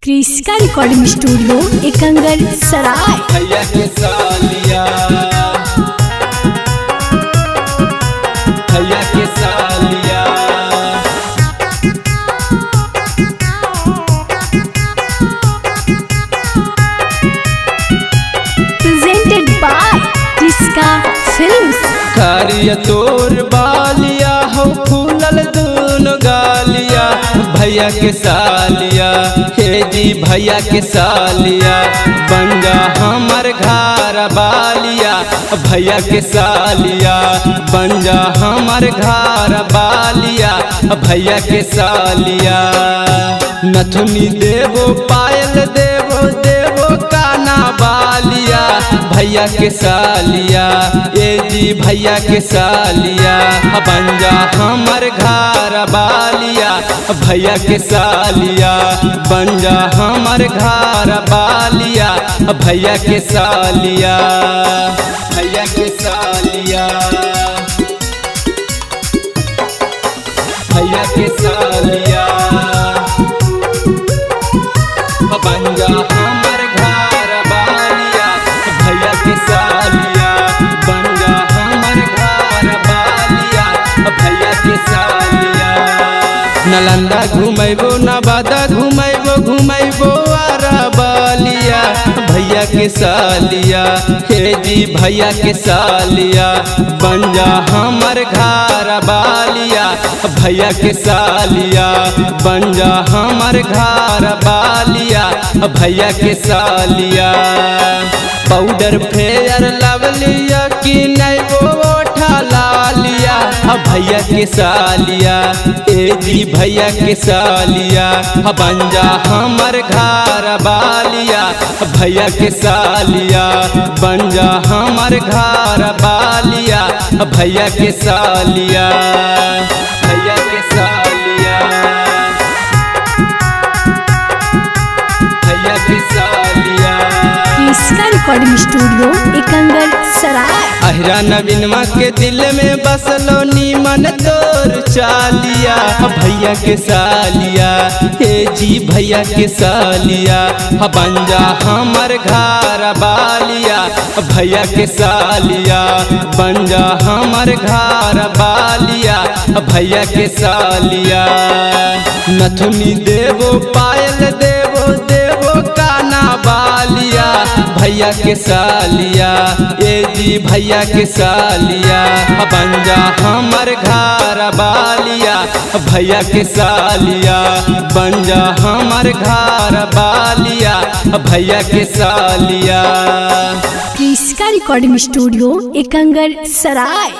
क्रिस्का recording studio एकंगल सराय। भैया के सालिया, भैया के सालिया। Presented by Kriska films. कारिया तोर बालिया हो फूलल दोनों गालिया, भैया के सालिया, हे जी भैया के सालिया। बन जा हमर घर बालिया, भैया के सालिया। बन जा हमर घर बालिया, भैया के सालिया। नथुनी देवो पायल देवो देवो काना बालिया, भैया के सालिया, ए जी भैया के सालिया। बन जा हमर घर बालिया, भैया के सालिया। बन जा हमर घर बालिया, भैया के सालिया, भैया के सालिया, भैया के सालिया। बन जा हमर घर बालिया, भैया के सालिया। बन जा हमर घर बालिया, भैया के सालिया। नालंदा घुमैबो नवादा घुमैबो घुमैबो आरा बालिया, भैया के सालिया, हे जी भैया के सालिया। बन जा हमर घर बालिया, भैया के सालिया। बन जा हमर घर बालिया, भैया के सालिया। पाउडर फेयर लवलिया कि नहीं वो ओठा लालिया, भैया के सालिया, ए जी भैया के सालिया। बन जा हमर घर बालिया, भैया के सालिया। बन जा हमर घर बालिया, भैया के सालिया, भैया के सालिया, भैया के सालिया। क्रिस्का रिकॉर्डिंग स्टूडियो एकंगल सराय। अहिरा नवीनमा के दिल में बसलो नीमन तोर चालिया, भैया के सालिया, हे जी भैया के सालिया। बन जा हमर घर बालिया, भैया के सालिया। बन जा हमर घर बालिया, भैया के सालिया। नथुनी देवो पायल देवो देवो काना बालिया, भैया के सालिया, ए जी भैया के सालिया। बन जा हमर घर बालिया, भैया के सालिया। बन जा हमर घर बालिया, भैया के सालिया। क्रिस्का रिकॉर्डिंग स्टूडियो एकंगल सराय।